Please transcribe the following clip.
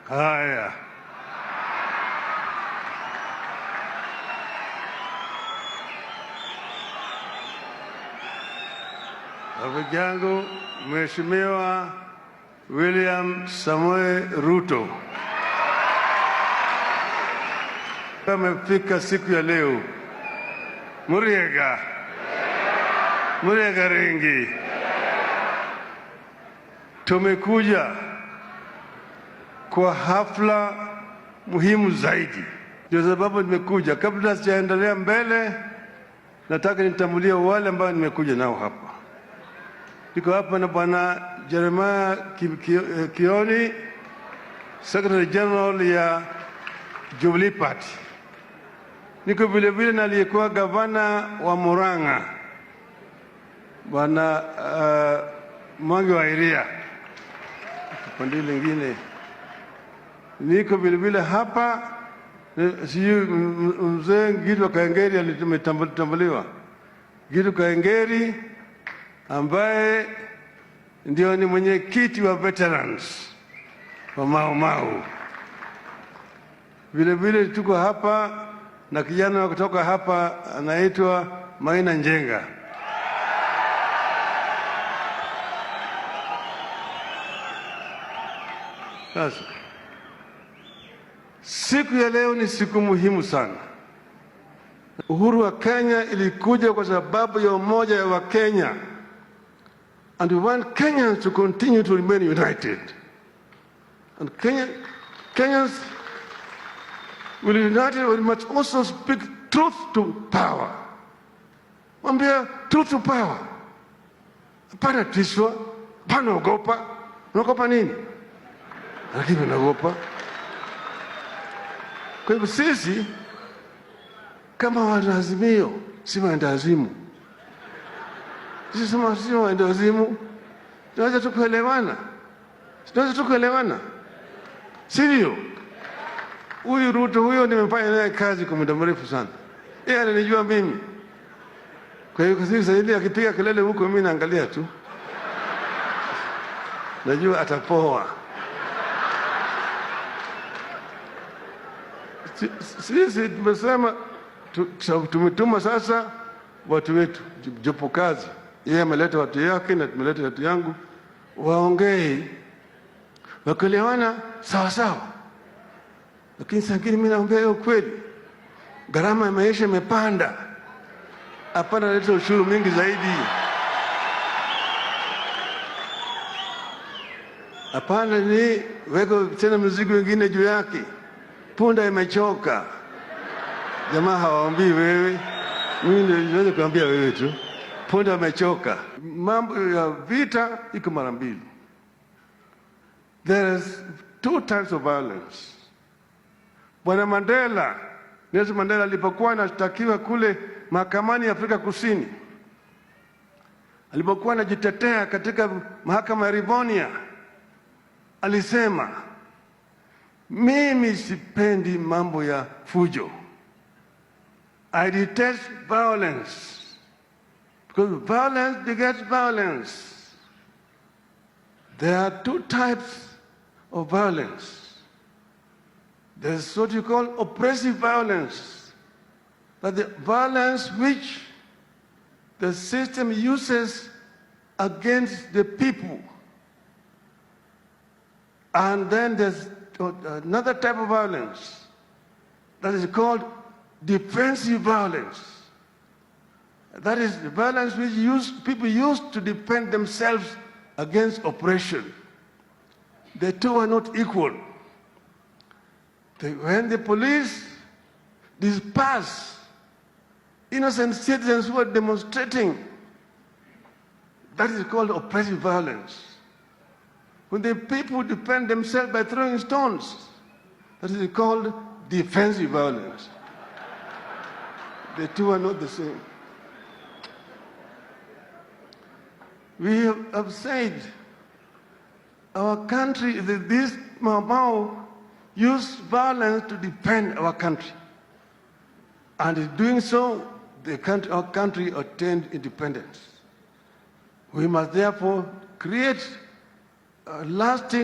Haya, rafiki yangu Mheshimiwa William Samoei Ruto amefika siku ya leo. Muriega, Muriega Ringi, tumekuja kwa hafla muhimu zaidi, ndio sababu nimekuja. Kabla sijaendelea mbele, nataka nitambulie wale ambao nimekuja nao hapa. Niko hapa na Bwana Jeremiah Kioni, Secretary General ya Jubilee Party. Niko vile vile na aliyekuwa gavana wa Murang'a Bwana Mwangi wa Iria, upande lingine. Niko vile vile hapa, sijui mzee Gitu Kahengeri alitambuliwa. Gitu Kahengeri ambaye ndio ni mwenyekiti wa veterans wa Mau Mau. Vile vile tuko hapa na kijana wa kutoka hapa anaitwa Maina Njenga. Sasa siku ya leo ni siku muhimu sana. Uhuru wa Kenya ilikuja kwa sababu ya umoja wa Wakenya, and we want Kenyans to continue to remain united. And Kenyans will be united, we must also speak truth to power. Mwambia truth to power. Hapana tishwa, hapana ogopa. Unaogopa nini? Lakini unaogopa. Kwa hivyo sisi kama wanaazimio si waendawazimu. Sisi si waendawazimu, tunaweza tu kuelewana, tunaweza tu kuelewana, sivyo? Huyu Ruto huyo nimefanya naye kazi kwa muda mrefu sana, yeye ananijua mimi. Kwa hiyo sasa hivi akipiga kelele huko, mimi naangalia tu, najua atapoa. Sisi tumesema tumetuma sasa watu wetu jopo kazi, yeye ameleta watu yake na tumeleta watu yangu, waongee wakielewana sawa sawa. Lakini saa ingine mimi naongea hiyo kweli, gharama ya maisha imepanda, hapana leta ushuru mingi zaidi, hapana ni weko tena mzigo wengine juu yake. Punda imechoka. Jamaa hawaambii wewe, mimi ndio niweze kuambia wewe tu, punda amechoka. Mambo ya vita iko mara mbili. There is two types of violence. Bwana Mandela, Nelson Mandela alipokuwa anashtakiwa kule mahakamani ya Afrika Kusini, alipokuwa anajitetea katika mahakama ya Rivonia, alisema mimi sipendi mambo ya fujo. I detest violence because violence begets violence. There are two types of violence. There's what you call oppressive violence, that the violence which the system uses against the people. And then there's another type of violence that is called defensive violence. That is the violence which people use to defend themselves against oppression. The two are not equal. When the police disperse innocent citizens who are demonstrating, that is called oppressive violence. When the people defend themselves by throwing stones, that is called defensive violence. The two are not the same. We have said our country, this Mau Mau use violence to defend our country. And in doing so, our country attained independence. We must therefore create a lasting